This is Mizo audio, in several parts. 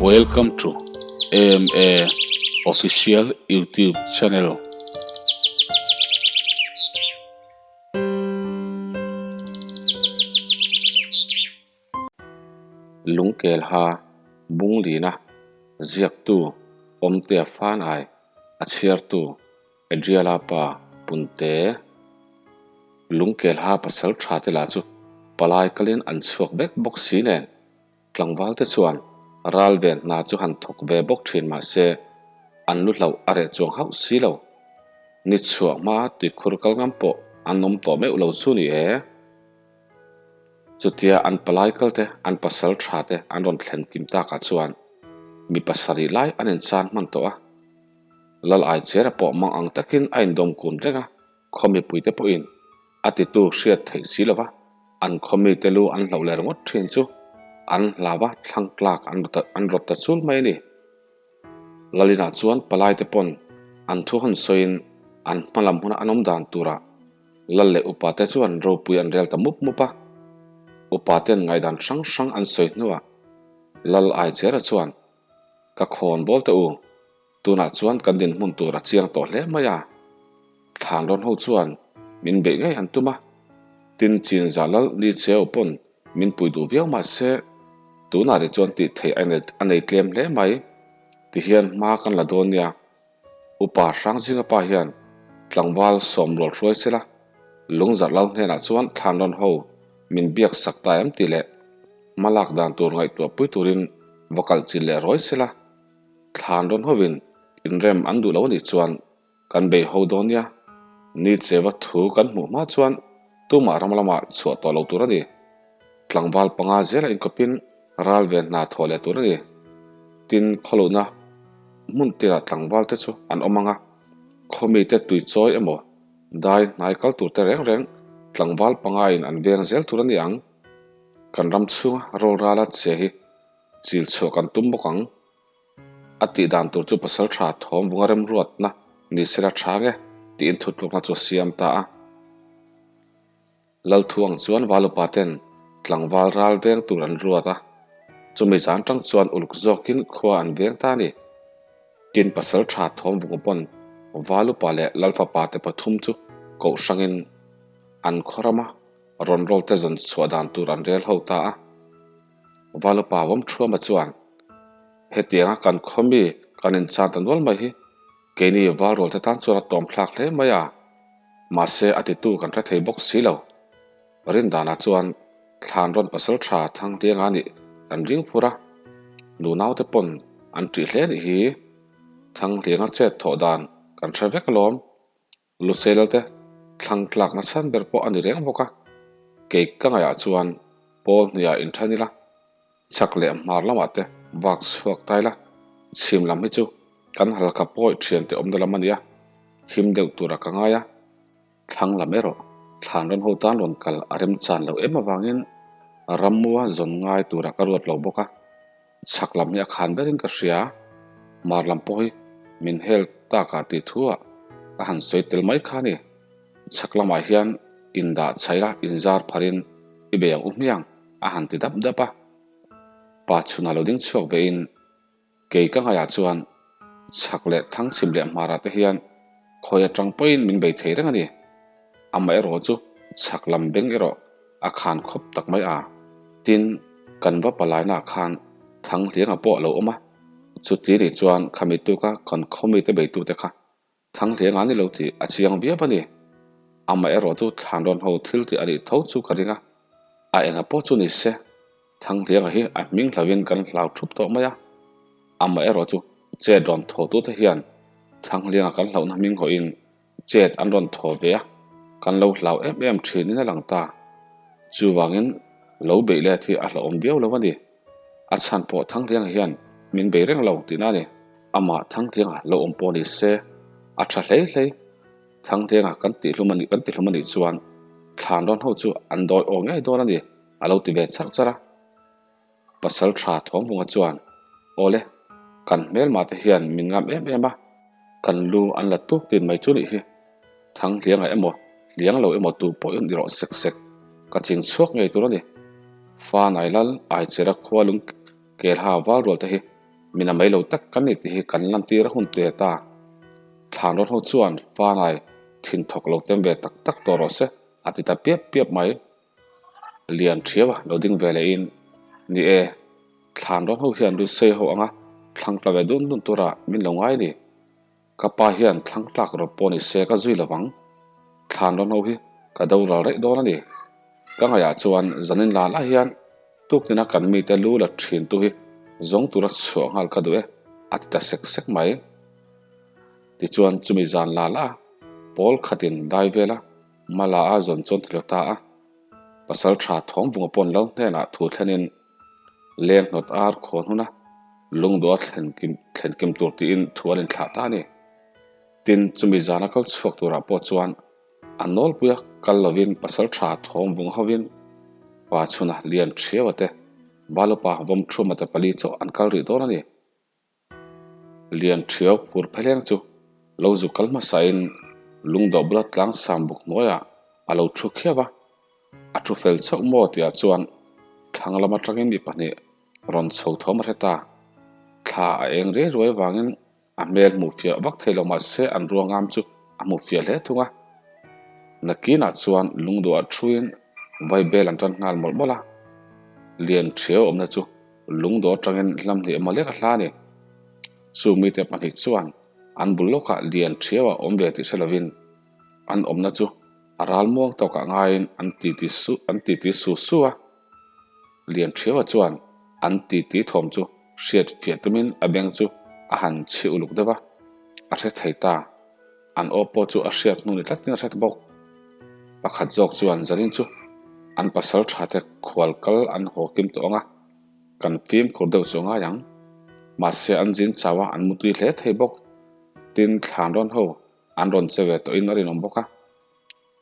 Welcome to AMA Official YouTube channel. Lungkelha Bunglina ziaktu Awmtea Fanai a chhiartu Adriala pa Punte Lungkelha pasal tha te lah chu palai kalin an chhuak vek bawk si nen Tlangval te chuan ral ven hna chu han thawk ve bawk thin mah se an lu hlauh a reh chuang hauh si lo. Ni chhuah hma tuikhur kal ngam pawh an awm tawh meuh lo chu ni e. Chutia an palai kal te an pasal tha te an rawn thlen kim takah chuan mi pasarih lai an inchan hman tawh a. Lal Aichera pawh mang ang takin a indawm kun reng a, khaw mipuite pawhin a titu hriat theih si lova an khaw mite lu an hloh leh ringawt thin chu an hlau a, thlang tlak an rawt ta chul mai a ni. Lalinah chuan palaite pawn an thu hawn sawiin an hma lam huna an awm dan turah Lal leh upate chuan ropui an rel ta mup mup a. Upaten ngaihdan hrang hrang an sawi hnuah Lal Aichera chuan, Ka khawn bawl teh u, Tunah chuan kan dinhmun tur a chiang tawh hle mai a, thlan rawn ho chuan min beih ngei an tum a, tin chin zah lal ni cheu pawn min pui duh viau mah se tunah ri chuan tih theih a nei tlem hle mai tihian hma kan la dawn nia. Upa Hrangzinga pa hian tlangval sawmrual hruai sela lungzarh lal hnenah chuan thlan rawn ho min biak sak ta em tih leh hma lak dan tur ngaihtuah pui turin va kalh chin leh rawi sela. Thlan rawn hovin inrem an duh lo anih chuan kan bei ho dawn nia. Ni cheva thu kan hmuh hma chuan tumah ram lamah chhuah tawh lo tur a ni. Tlangval panga zela inkawpin ral ve hna thawh leh tur a ni. Tin, khawlohna hmun tinah tlangval te chu an awm ang a, khaw mite tui chawi emaw dai hnai kal tur te reng reng tlangval panga in an veng zel tur a ni ang. Kan ram chhunga rawlrala che hi Chil chhuah kan tum bawk ang. A tih dan tur chu pasal tha thawm vunga remruatna ni sela tha nge tiin thutlukna chu a siam ta a. Lalthuang chuan Valupa ten tlangval ral veng tur an ruat a, chumi zan tang chuan uluk zawkin khua an veng ta a ni. Tin pasal tha thawm vunga pawn Valupa leh Lalfapa te pathum chu koh hrangin an khaw rama rawn roll te zawn chhuah dan tur an rel ho ta a. Valupa Vawmthuama chuan, Hetianga kan khaw mi kan inchan ta nual mai hi keini Valrual te tan chuan a tawm thlak hle mai a, mahse a titu kan hre thei bawk si lo. Rindanah chuan thlan rawn pasal tha Thangtianga nih kan ring fur a, nunaute pawn an ṭih hle nih hi. Thanghlianga chet thawh dan kan hre vek alawm. Lusela te thlang tlakna chhan ber pawh a ni reng bawk a, kei ka ngaihah chuan pawl hnuiah inthan ila, chhak leh hmar lamah te vak chhuak ta ila, chhim lam hi chu kan halkha pawi thiante awmna lam a nia, him deuh tura ka ngai a. Thlang lam erawh thlan rawn ho tan rawn kal a remchan loh em avangin rammua zawn ngai tura ka ruat lo bawk a, Chhak lam hi a khan berin ka hria, mar lam pawh hi min hel takah tih thuah ka han sawi tel mai kha a ni. Chhak lamah hian indah chhaila inzar pharin i bei ang u hmiang a han ti dap dap a. Pa chhunah lo ding chhuak vein kei ka ngaihah chuan chhak leh thlang chhim leh hmarah te hian khawi atang pawhin min bei thei reng a ni. Amaherawh chu chhak lam beng erawh a khan khawp tak mai a, tin, kan va palainaah khan thang hlianga pawh a lo awm a, chuti ni chuan khami tuka kan khawmite beitute kha thang hlianga ni lo tih a chiang viau a ni. Amaherawh chu thlan rawn ho thil tih a nih tho chu ka ring a, a enga pawh chu ni se, thang hlianga hi a hming hlauhin kan hlau thup tawh mai a, amaherawh chu chet rawn thawhtute hian thang hlianga kan hlauhna hming hawhin Chet an rawn thaw ve a, kan lo hlau em em thin in a lang ta. Chuvangin lo beih let hi a hlauhawm viau lo a ni. A chhan pawh Thanghlianga hian min bei reng lo tihna a ni. Amah Thanghlianga lo awm pawh ni se a tha hlei hlei. Thanghlianga kan tihlum a nih kan tihlum a nih chuan thlan rawn ho chu an dawi aw ngei dawn a ni a lo ti ve charh charh a. Pasal tha Thawmvunga chuan, Awle, kan hmelmah te hian min ngam em em a, kan lu an la tuk tin mai chu nih hi. Thang hlianga emaw, hliang lo emaw tu pawhin i rawh sek sek, ka ching chhuak ngei tur a ni. Fa nai lal, Aichera khua lung kelha val rual te hi Mina mai lo tak kan ni tih hi kan lantir a hun te ta. Thlan rawn ho chuan Fanai thin thawk lo tem ve tak tak tawh rawh se a ti ta piap piap mai. Lian thiau a lo ding ve leh in, Ni e, thlan rawn ho hian Lusei ho anga thlang tla ve dun dun tura min lo ngai ni. Ka pa hian thlang tlak rawh pawh ni se ka zui lovang. Thlan rawn ho hi ka do ral rei dawn a ni. Ka ngaihah chuan zanin la lah hian tuktina kan mite lu la thin tu hi zawng tura chhuah nghal ka duh e a ti ta sek sek mai. Tichuan chumi zan la la a pawl khatin dai vela Mala a zawn chuan ti lo ta a. Pasal tha Thawmvunga pawn lo hnenah thu thlenin leng hnawt ar khawn huna lungduh a thlen kim thlen kim tur tiin thu an inthlah ta a ni. Tin, chumi zana kal chhuak turah pawh chuan a nawlpuia kal lovin pasal tha Thawmvunga hovin pa chhuna lian thiau te Balupa Vawmthuma te pali chauh an kal rih dawn a ni. Lian thiau phur pheleng chu lo zu kal hmasain lungdawh bula tlang sam buk hnuaiah a lo thu khiau a, a thu fel chauh maw tihah chuan thlang lam atangin mi pahnih rawn chho thawm a hre ta. Thla a eng riai ruai avangin a hmel hmuh fiah vak thei lo mahse an ruangam chu a hmu fiah hle thung a. Nakinah chuan lungduhah thuin vaibel an tan nghal mawlh mawlh a, lian thiau awmna chu Lungdawh atangin hlam hnih emaw lek a hla a ni. Chu mite pahnih chuan an bul lawkah lian thiau a awm ve tih hre lovin an awmna chu a ral muang tawkah ngaiin an titi su an titi su su a. Lian thiaua chuan an titi thawm chu hriat fiah tumin a beng chu a han chhi uluk deuh a, a hre thei ta. An aw pawh chu a hriat hnu ni tlatin a hret bawk. Pakhat zawk chuan Zanin chu an pasal tha te khual kal an haw kim tawh ang a, kan fimkhur deuh chu a ngai ang. Mahse an zin chau a, an mutui hle thei bawk. Tin, thlan rawn ho an rawn che ve tawhin a rinawm bawk a.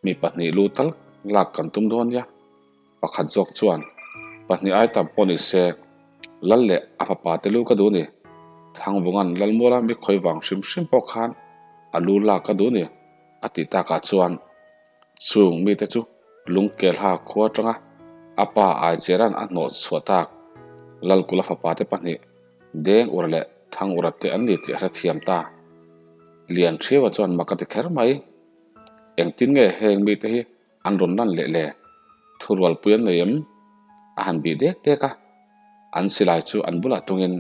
Mi pahnih lu tal lak kan tum dawn nia. Pakhat zawk chuan, Pahnih ai tam pawh ni se, Lal leh a fapa te lu ka duh ni. Thangvunga'n Lalmuala mi khawi vang hrim hrim pawh khan a lu lak ka duh ni, a tih takah chuan chung mite chu lungkelha khua atanga a pa Aichera'n a hnawh chhuah tak Lalkula fapa te pahnih Deng Ura leh Thang Ura te an ni tih a hrethiam ta. Lianhriaua chuan mak a ti kher mai. Engtin nge heng mite hi an rawn lan leh le? Thurualpui an nei em? A han bih dek dek a, an silai chu an bulah tungin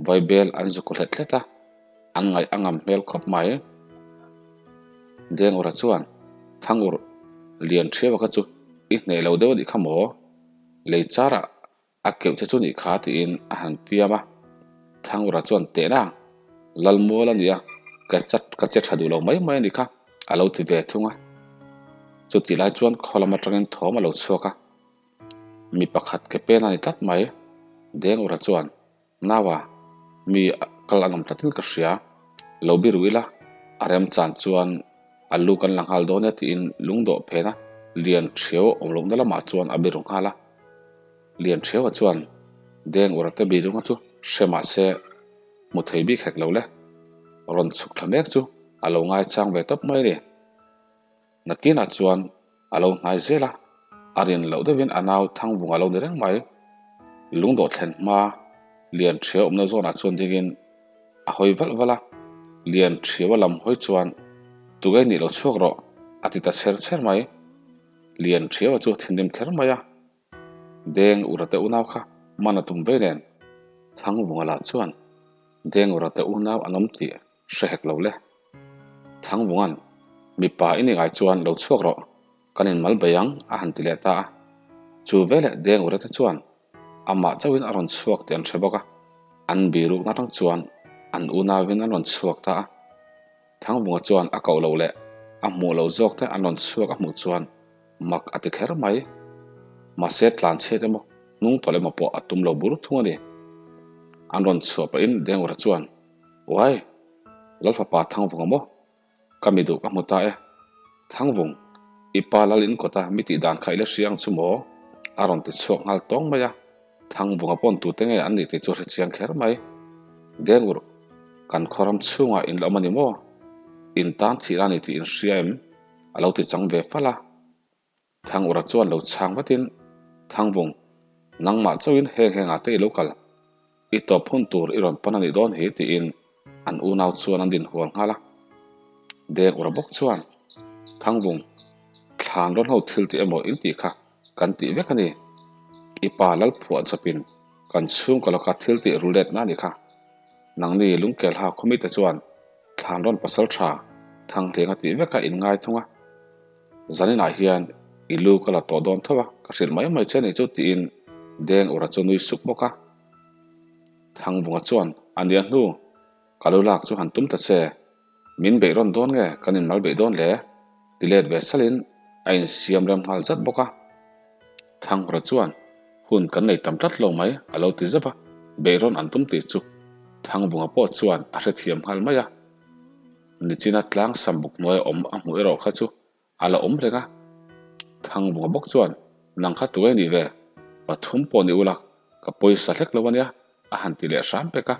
vaibel an zu kaw hlet hlet a, an ngaih a ngam hmel khawp mai. Dengura chuan, Thangur, lian thiau a kha chu i hneh lo deuh a nih kha maw? Lei charah A keuh che chu nih kha tiin a han fiam a, Thangura chuan tehna Lalmual a nia, ka chat ka che tha duh lo mai mai a nih kha a lo ti ve thung a. Chutih lai chuan khaw lam atangin thawm a lo chhuak a, mi pakhat ke pen a ni tlat mai. Dengura chuan Naua, mi kal an awm tlatin ka hria, lo bi ruh ila, a remchan chuan a lu kan la nghal dawn e tiin lungdawh phena lian thiau awm lohna lamah chuan a bi ru nghal a. Lian thiaua chuan deng ura te bi lunga chu hre mah se hmu thei bik hek lo le, rawn chhuk thla mek chu a lo ngaichang ve tawp mai a ni. Nakinah chuan a lo hnai zel a, a rin loh deuhin a nau Thangvung a lo ni reng mai. Lungdawh thlen hma Lian Thiau awmna zawnah chuan dingin a hawi valh valh a, Lian Thiau a lam hawi chuan Tugei nih lo chhuak rawh a ti ta chher chher mai. Lian Thiau chu a thinrim kher mai a, Deng Ura te unau kha man a tum vei nen. Thangvunga lah chuan Deng Ura te unau an awm tih Hre hek lo le. Thangvunga'n, Mipa i ni ngai chuan lo chhuak rawh, kan inmal bei ang, a han ti leh ta a. Chu veleh Dengura te chuan amah chauhin a rawn chhuak tih an hre bawk a, an birukna atang chuan an unauin an rawn chhuak ta a. Thangvunga chuan a koh loh leh a hmuh loh zawk te an rawn chhuak a hmuh chuan mak a ti kher mai. Mahse tlanchhiat emaw hnung tawlh emaw pawh a tum lo bur thung a ni. An rawn chhuah pahin Dengura chuan, Uai! Lalfapa Thangvunga maw? Ka mi duh ka hmu ta e. Thangvung, i pa lal in kawta mi tih dan kha i la hria ang chu maw? A rawn ti chhuak nghal tawng mai a. Thangvunga pawn tute nge an nih tih chu a hre chiang kher mai. Dengur, kan khaw ram chhungah in la awm a ni maw? In tan thih a ni tih in hria em? A lo ti chang ve fal a. Thangura chuan lo chhang vatin, Thangvung, nangmah chauhin heng hengah te i lo kal. I tawp hun tur i rawn pan a nih dawn hi tiin an unau chuan an din hual nghal a. Deng ura bawk chuan, Thangvung, thlan rawn ho thil tih emaw in tih kha kan tih vek a ni. I pa lal phuah chawpin kan chhungkaw laka thil tih ru letna a ni kha. Nangni lungkelha khawmite chuan thlan rawn pasal tha Thanghlianga tih veka in ngai thung a. Zaninah hian i lu ka la tawh dawn tho a, ka hrilh mai mai che a nih chu tiin Deng ura chu nui suk bawk a. Thangvunga chuan a nia hnu, ka lu lak chu han tum ta che, min beih rawn dawn nge kan inmal beih dawn le? ti let ve salin a insiam rem nghal zat bawk a. Thanghura chuan hun kan nei tam tlat lo mai a lo ti zauh a, beih rawn an tum tih chu Thangvunga pawh chuan a hrethiam nghal mai a. Nichina tlang sam buk hnuaia awm a hmuh erawh kha chu A la awm reng a. Thangvunga bawk chuan, Nang kha tu e nih ve? Pathum pawh ni ula, ka pawisa hlek lo ania, a han ti leh hram pek a.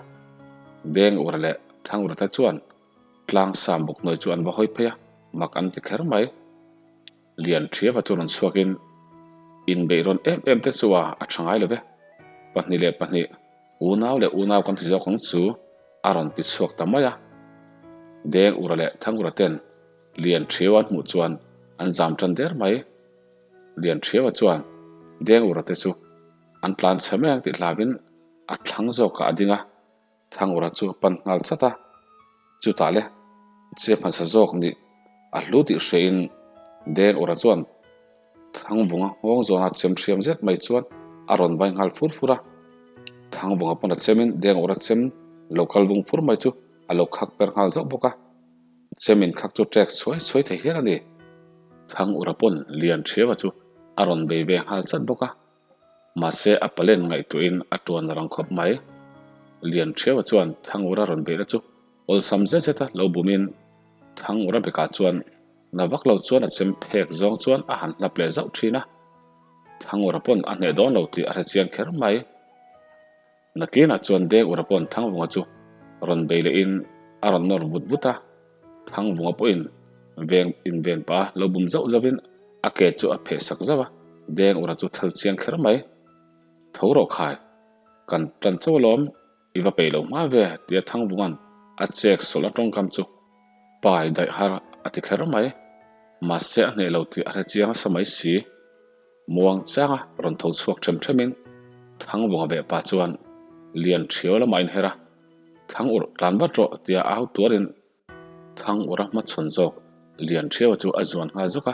Beng ura leh Thangrata te chuan tlang sam buk hnuai chu an va hawi phei a, mak an ti kher mai. Lian Thiava chu rawn chhuakin, Inbeih rawn em em te chu a a tha ngai lo ve. 2 leh 2. Unau leh unau kan ti zawk ang chu a rawn ti chhuak ta mai a. Deng Ura leh Thangura ten Lian Thiau an hmuh chuan an zam tan der mai. Lian Thiaua chuan Deng Ura te chu an tlan chhe mai ang tih hlauin a thlang zawkah a ding a, Thangura chu a pan nghal chat a. Chutah le che hmasa zawk nih a hlu tih hriain Deng Ura chuan Thangvunga nghawng zawna chem hriam zet mai chuan a rawn vai nghal fur fur a. Thangvunga pawn a chemin Deng Ura chem lo kal vung fur mai chu a lo khak per nghal zauh bawk a. Chem in khak chu ṭek chhuai chhuai thei hial a ni. Thang Ura pawn Lian Thiava chu a rawn bei ve nghal chat bawk a. Mahse a palen ngaihtuahin a ṭuan rang khawp mai. Lian Thiava chuan Thang Ura rawn beihna chu awlsam zet zeta lo bumin Thang Ura bekah chuan Na vak lo chuan a chem phek zawng chuan a han hlap leh zauh thin a. Thangura pawn a hneh dawn lo tih a hre chiang kher mai. Nakinah chuan Dengura pawn Thangvunga chu rawn bei lehin a rawn nawr vut vut a. Thangvunga pawhin veng inven pah a lo bum zauh zauhin a ke chu a pheh sak zauh a. Dengura chu thal chiang kher mai. Tho rawh khai, kan tan chauh alawm. I va peih lo hma ve, tia Thangvunga'n a chek sawlh a tawngkam chu pai daih har a ti kher mai. Mahse a hneh lo tih a hre chiang nasa mai si. Muang changa rawn tho chhuak them themin Thangvunga veh pa chuan Lian Thiau lamah a inher a, Thang urh tlan vat rawh tia au tuarin Thang ura hmachhawn zawk Lian Thiaua chu a zuan nghal zawk a.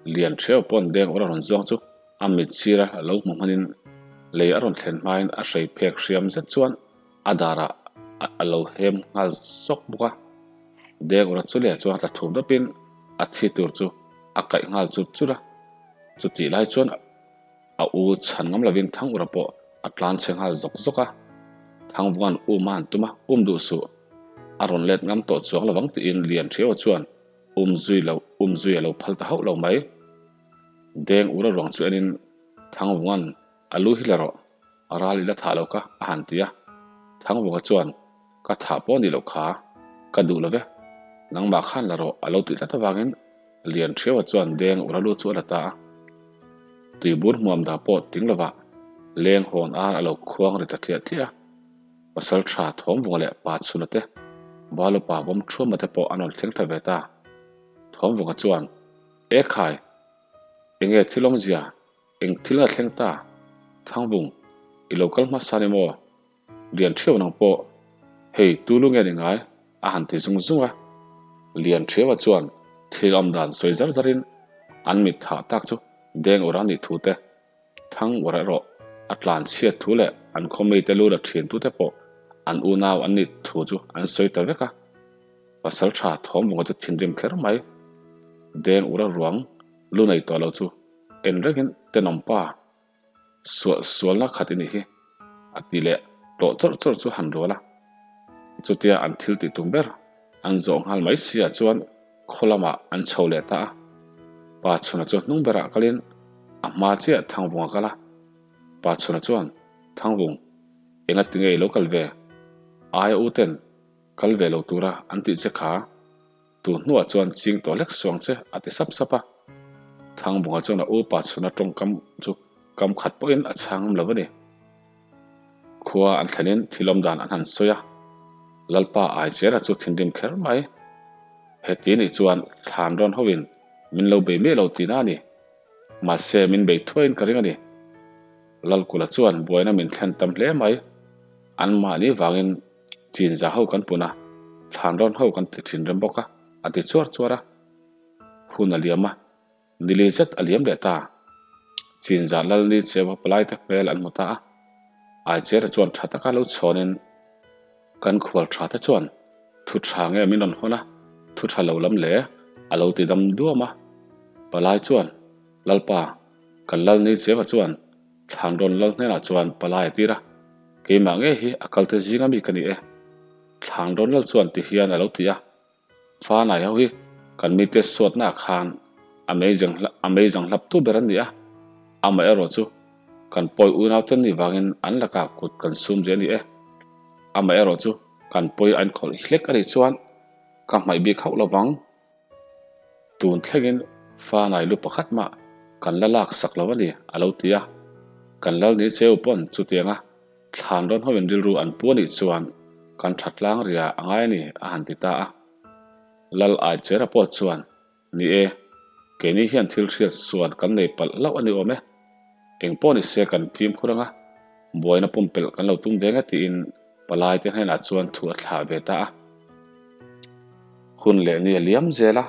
Lian Thiaua pawn deng ura rawn zuang chu a mit sira lo hmu hmanin lei a rawn thlen hmain a hrei phek hriam zet chuan a darah a lo hem nghal zawk bawk a. Deng ura chu leh chuan tla thum dawpin a thi tur chu a kaih nghal chut chut a. Chutih lai chuan A u chhan ngam lovin Thangura pawh a tlan chhe nghal zawk zawk a. Thangvunga'n um a han tum a, um duh suh. A rawn let ngam tawh chuang lovang tiin Lian Thiaua chuan um zui lo, um zui a lo phal ta hauh lo mai. Deng ura ruang chu enin Thangvunga'n a lu hi la rawh, ral i la thah lo kha a han ti a. Thangvunga chuan ka thah pawh ni loh kha, ka duh lo ve, nangmah khan la rawh a lo tih tlat avangin Lian Thiaua chuan deng ura lu chu a la ta a. Tuibur hmuam dah pawh ting lovah leng hawn ar a lo khuang ri ta thliah thliah a. Pasal tha Thawmvunga leh Pa Chhuna te, Valupa Vawmthuama te pawh an rawn thleng thla ve ta. Thawmvunga chuan, E khai! Enge thil awmzia? Eng thil nga thleng ta? Thangvung, i lo kal hmasa ni maw? Lian Thiau nang pawh hei tu lu nge ni ngai? a han ti zung zung a. Lian Thiaua chuan thil awm dan sawi zar zarin an mit thah tak chu deng ura nih thu te, thang ura erawh a tlan chhiat thu leh an khaw mite lu la thian tute pawh an unau an nih thu chu an sawi ta vek a. Pasal tha Thawmvunga chu thinrim kher mai. Deng ura ruang lu nei tawh lo chu en rengin tenawm pa Suah sualna khat i nih hi, a ti leh tlawh chawrh chawrh chu han rual a. Chutia an thil tih tum ber an zawh nghal mai si ah chuan khaw lamah an chho leh ta a. Pa Chhuna chu hnung berah kalin a hma chiah Thangvung a kal a. Pa Chhuna chuan, Thangvung, enga ti nge i lo kal ve? Aia u ten kal ve lo tura an tih che kha. Tu hnuah chuan ching tawh hlek suang che a ti sap sap a. Thangbunga chuan a upa chhuna tawngkam chu kam khat pawhin a chhang ngam lo a ni. Khua an thlenin thil awm dan an han sawi a, Lalpa Aichera chu thinrim kher mai. Heti nih chuan thlan rawn hovin min lo bei miah lo tihna a ni. Mahse min bei thuaiin ka ring a ni. Lalkula chuan buaina min thlen tam hle mai. Anmahni vangin chinza ho kan pun a, thlan rawn ho kan ti thin rem bawk a, a ti chuar chuar a. Hun a liam a, nili zet a liam leh ta. Chinza Lalni cheu a palaite hmel an hmu ta a, Aichera chuan tha taka lo chhawnin, Kan khual tha te chuan thu tha nge min rawn hawn a, thu tha lo lam le a lo ti dam duam a. Palai chuan, Lalpa, kan Lalni cheu chuan Thlan rawn lal hnenah chuan palai a tir a, Keimah ngei hi a kalte zinga mi ka ni e. Thlan rawn lal chuan ti hian a lo ti a, Fanai ho hi kan mite suatnaah khan a meizeng a meizang hlap tu ber an ni a, amaherawh chu kan pawi unaute nih vangin an lakah kut kan sum rih a ni e. Amaherawh chu kan pawi a inkhawlh hlek a nih chuan ka hmaih bik hauh lovang. Tun thlengin Fanai lu pakhat mah kan la lak sak lo a ni, a lo ti a. Kan lal ni cheu pawn chutianga thlan rawn hoin rilru an pu a nih chuan kan tha tlang ria a ngai a ni, a han ti ta a. Lal Aichera pawh chuan, Ni e, keini hian thil hriat suan kan nei palh hlauh a ni awm e. Eng pawh ni se kan fimkhur anga buaina pumpelh kan lo tum ve nge tiin palaite hnenah chuan thu a thlah ve ta a. Hun leh ni a liam zel a,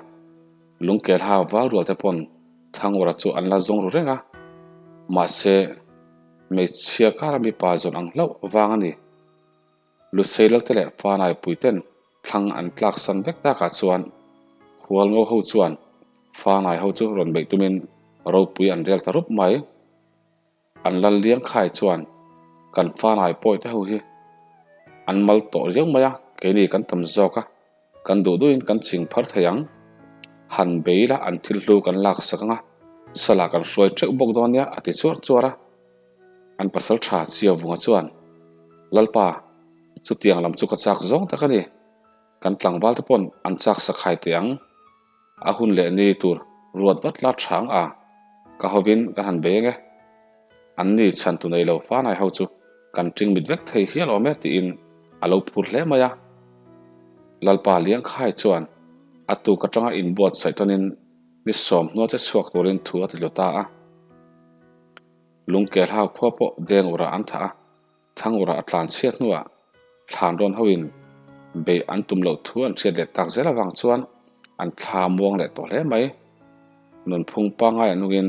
lungkelha val rual te pawn Thangura chu an la zawng ru reng a, mahse hmeichhia kara mipa zawn ang hlauh vang a ni. Lusei Lalte leh Fanai puiten thlang an tlak san vek takah chuan Hualngo ho chuan Fanai ho chu rawn beih tumin ropui an rel ta rup mai. An lal liang khai chuan kan Fanai pawi te ho hi an mal tawh riau mai a, keini kan tam zawk a, kan duh duhin kan ching phar thei ang. Han bei ila an thil hlu kan lak sak ang a, salah kan hruai teuh bawk dawn nia a ti chuar chuar a. An pasal tha Chiavunga chuan, Lalpa, chutiang lam chu ka chak zawng tak a ni. Kan tlangval te pawn an chak sakhai teh ang. A hun leh ni tur ruat vat la tha ang a, ka hovin kan han bei ang e. An ni chhan tu nei lo fanai ho chu kan ṭing mit vek thei hial awm e tiin a lo phur hle mai a. Lalpa Liangkhai chuan a tuk aṭanga inbuatsaih ṭanin ni sawmhnual che chhuak turin thu a ti tlu ta a. Lungkelhau khua pawh deng urah an thah a, thlang urah a tlan chhiat hnuah thlan rawn hoin beih an tum loh thu an hriat leh tak zel avang chuan an thla muang leh tawh hle mai. Nunphung pangngai an ungin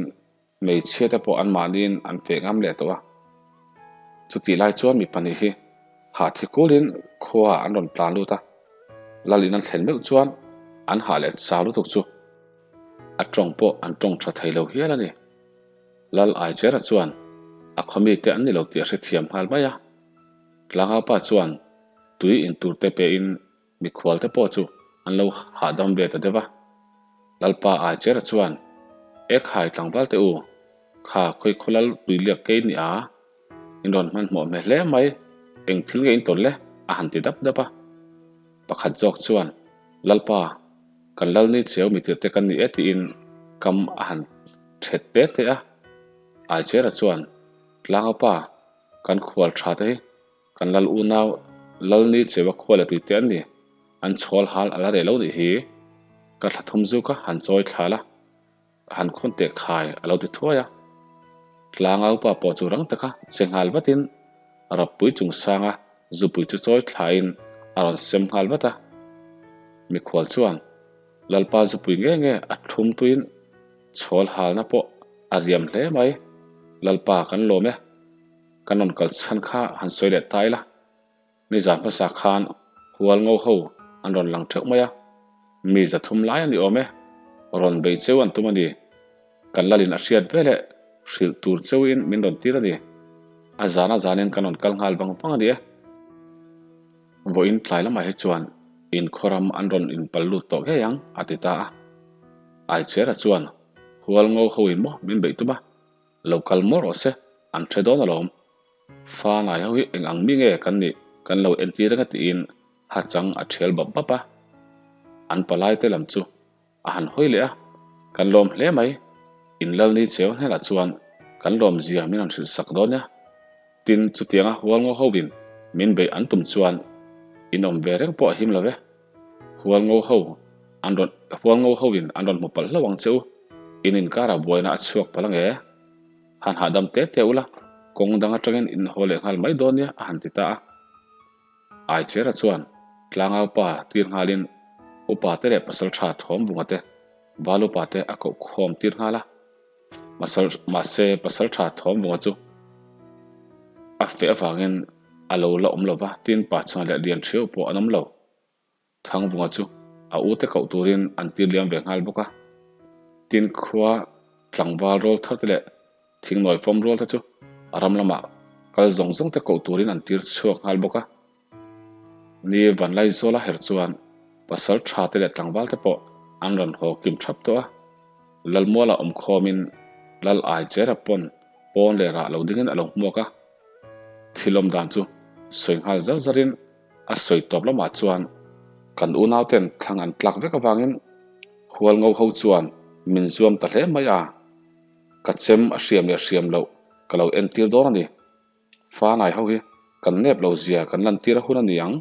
hmeichhia te pawh anmahniin an feh ngam leh tawh a. Chutih lai chuan mi pahnih hi hah thi kulin khua an rawn tlan lut a, lal in an thlen meuh chuan an hah leh chau lutuk chu a tawng pawh an tawng tha thei lo hial a ni. Lal Aichera chuan a khawmite an ni lo tih a hrethiam nghal mai a. Tlangaupa chuan tui in tur te pein mikhual te pawh chu an lo hahdam ve ta deuh a. Lalpa Aichera chuan, Ekhai tlangval te u, kha khawi lal tuiliak kei ni a, in rawn hmanhmawh hmel hle mai, eng thil nge in tawn le? a han ti dap dap a. Pakhat zawk chuan, Lalpa, kan lal ni cheu mitirte kan ni e tiin kam a han thet te te a. Aichera chuan, Tlangaupa, kan khual tha te hi kan lal unau lal ni cheua khua leh tui te an ni, an chhawl hal a la reh lo nih hi, ka thla thum zu ka han chawi thla la, han khawn teh khai a lo ti thuai a. Tlangaupa pawh chu rang taka che nghal vatin Rappui chungsanga zupui chu chawi thlain a rawn sem nghal vat a. Mikhual chuan Lalpa zupui nge nge a thlum tuin chhawl halna pawh a riam hle mai. Lalpa kan lawm e. Kan rawn kal chhan kha han sawi leh ta ila. Nizan hmasa khan hual ngo ho an rawn lang theuh mai a, mi zathum lai a ni awm e, rawn bei cheu an tum a ni. Kan lalin a hriat veleh hrilh tur cheuin min rawn tir a ni. A zan a zanin kan rawn kal nghal vang vang a ni e. Vawiin tlai lamah hi chuan inkhawram an rawn inpal lut tawh ngei ang, a ti ta a. Aichhera chuan hual ngo hoin maw min beih tum a, lo kal maw rawh se, an hre dawn alawm. Fa ngai ho hi eng ang mi nge kan nih kan lo entir anga tiin hachang a thial bap bap a. An palai te lam chu a han hawi leh a, Kan lawm hle mai, in lal ni cheu hnenah chuan kan lawm zia min han hrilh sak dawn nia. Tin, chutianga Hualngo hoin min beih an tum chuan in awm ve reng pawh a him lo e. Hualngo ho an rawn Hualngo hoin an rawn hmu palh hlauh ang che u. In inkarah buaina a chhuak palh ange. Han hahdam te te ula, kawng dang atangin in haw leh nghal mai dawn nia a han ti ta a. Aichera chuan tlangau pa tir nghalin upa te leh pasal tha thawm vunga te, val upa te a koh khawm tir nghal a. Mahse pasal tha thawm vunga chu a feh avangin a lo la awm lo va, tin pa chhuan leh lian ṭhiau pawh an awm lo. Thangvunga chu a ute koh turin an tir liam ve nghal bawk a. Tin khua tlangval rawl thar te leh thingnawi fawm rual te chu a ram lamah kal zawng zawng te koh turin an tir chhuak nghal bawk a. Ni Vanlaizawla her chuan pasal tha te leh tlangval te pawh an rawn haw kim thap tawh a. Lalmuala awm khawmin Lal Aichera pawn pawn leh rah lo dingin a lo hmuak a. Thil awm dan chu sawi nghal zar zarin A sawi tawp lamah chuan kan unauten thlang an tlak vek avangin Hualngo ho chuan min zuam ta hle mai a, ka chem a hriam leh hriam loh ka lo entir dawn a ni. Fanai ho hi kan nep lo zia kan lantir a hun a ni ang.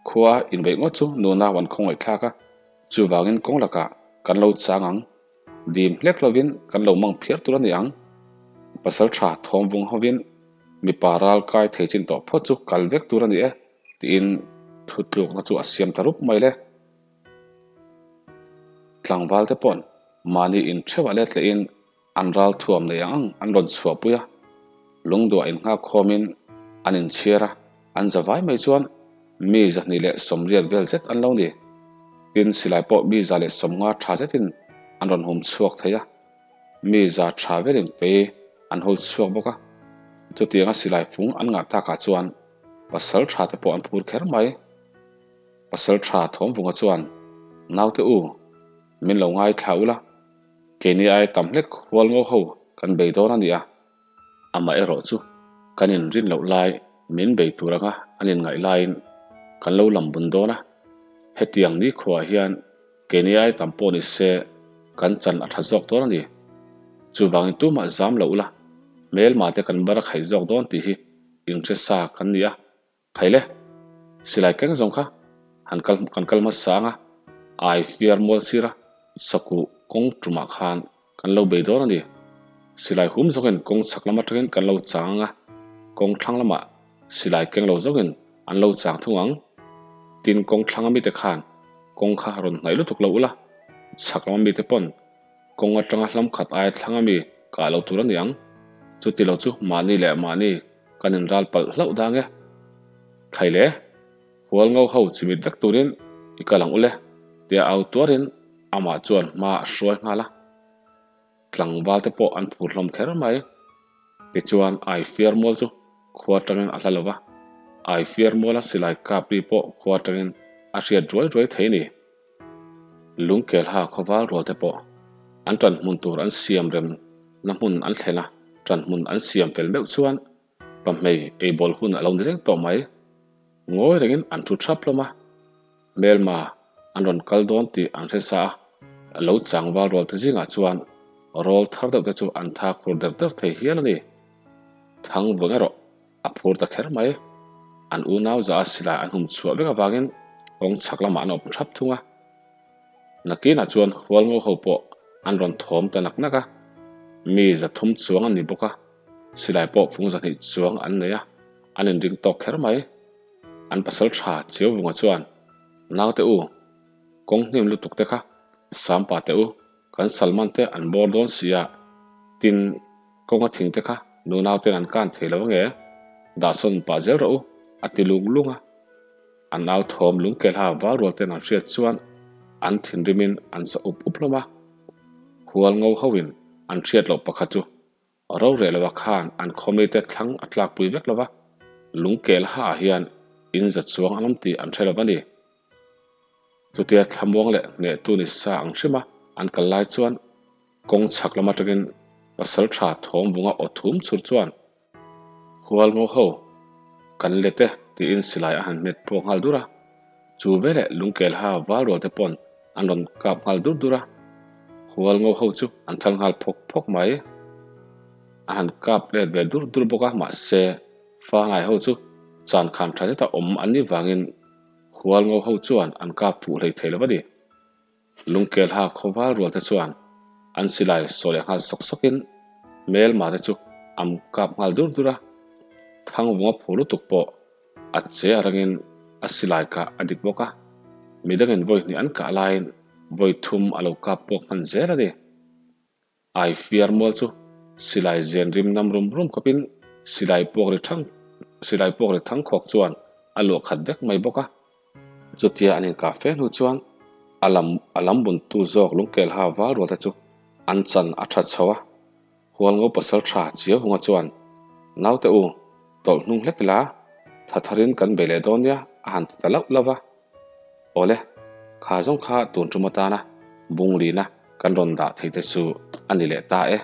Khua inbeih ngawt chu nunau an khawngaih thlak a, chuvangin kawng lakah kan lo chang ang. Dim hlek lovin kan lo mang phiar tur a ni ang. Pasal tha thawm vung hovin mipa ral kai thei chin tawh phawt chu kal vek tur a ni e tiin thutlukna chu a siam ta rup mai le. Tlangval te paw'n mahni intheuh let lehin an ral thuam nei ang ang an rawn chhuahpui a, lungduah innghak khawmin an inchhiar a, an za vai mai chuan mi 280 vel zet an lo ni. Tin, silai pawh mi 150 tha zetin an rawn hum chhuak thei a, mi za tha velin fei an hul chhuak bawk a. Chutianga silai fung an ngah takah chuan pasal tha te pawh an phur kher mai. Pasal tha Thawmvunga chuan, Naute u, min lo ngaithla ula, Keini ai tam hlek hual ngo ho kan bei dawn a nia. Amaherawh chu kan inrin loh lai min bei tur anga an inngaih laiin kan lo lam bun dawn a. Hetiang nikhuaah hian keini ai tam pawh ni se kan chan a tha zawk dawn a ni. Chuvangin tumah zam lo ula, hmelma te kan bar a khaih zawk dawn tih hi inhre sa kan ni a. Khaile, silai keng zawng kha han kal kan kal hmasa ang a, ai fiar mual sir a, sakuh kawng tumah khan kan lo bei dawn a ni. Silai hum zawngin kawng chhak lam atangin kan lo chang ang a, kawng thlang lamah silai keng lo zawngin an lo chang thung ang. Tin, kawng thlang a mite khan kawng kha rawn hnaih lutuk lo ula, chhak lama mite pawn kawng atanga hlam khat aia thlang a mi kah lo tur a ni ang. Chuti lo chu mahni leh mahni Kan inral palh hlauh dang e. Thlai le, hual ngo ho chimit vek turin i kal ang ule, tia au tuarin amah chuan hma a hruai nghal a. Tlangval te pawh an phur hlawm kher mai. Tichuan ai fiar mual chu khua atangin a hla lo va, ai fiar muala silai kap ri pawh khua atangin a hriat ruai ruai thei a ni. Lungkelha khawval rual te pawh an ṭan hmun tur an siam rem na hmun an thlen a, ṭan hmun an siam fel meuh chuan pahmei eibawl hun a lo ni reng tawh mai. Ngawi rengin an thu ṭhap hlawm a, hmelma an rawn kal dawn tih an hre sa a, a lo changval rual te zingah chuan rawl thar deuh te chu an tha khur der der thei hial a ni. Thang vawng erawh A phur ta kher mai. An unau za a silai an hum chhuah vek avangin kawng chhak lamah an awm thap thung a. Nakinah chuan hualngo ho pawh an rawn thawm ta nak nak a. Mi 300 chuang an ni bawk a, silai pawh fung 200 chuang an nei a, an inring tawk kher mai. An pasal tha Chiauvunga chuan, Naute u, kawng hnim lutuk te kha Sampa te u, kan Salman te an bawr dawn si a, tin, Kawnga thing te kha nunau ten an kan thei lo ange, dahsawn pah zel rawh u, a ti lung lung a. An au thawm lungkelha val rual ten an hriat chuan an thinrimin an sa up up hlawm a. Hual ngo hoin an hriat loh pakhat chu roreh lova khan an khawmite thlang a tlakpui vek lova, lungkelha ah hian in za chuang an awm tih an hre lo a ni. Chutia thlamuang leh hnehtu ni sa ang hrima an kal lai chuan Kawng chhak lam atangin pasal tha thawm vunga aw thum chhur chuan Hual ngo ho kan let e tiin silai a han hmet pawh nghal dur a, chu veleh lungkel ha val rual te pawn an rawn kap nghal dur dur a, Hual ngo ho chu an thal nghal phawk phawk mai. an han kap let ve dur dur bawk a, mahse Fangai ho chu chan khan tha zeta awm an nih vangin Hualngo ho chuan an kap fuh hlei thei lo a ni. Lungkelha khawval rual te chuan an silai saw leh nghal sawk sawkin hmelma te chu an kap nghal dur dur a, Thangvunga phu lutuk pawh a che a rangin a silai kah a dik bawk a, midangin vawi hnih an kah laiin vawi thum a lo kap puak hman zel a ni. Ai fiar mual chu silai zen rim nam rum rum khawpin silai puak ri thang silai puak ri thang khawk chuan a luah khat vek mai bawk a. Chutia an inkah fe hnu chuan a lam a lam buntu zawk lungkelha val rual te chu an chan a that chho a. Hualngo pasal tha Chiavunga chuan, Naute u, tawlh hnung hlek ila, tha tharin kan bei leh dawn nia a han ti ta lauh lauh va. Awle, kha zawng kha tun tum atana bunglina kan rawn dah thei te chu a ni leh ta e.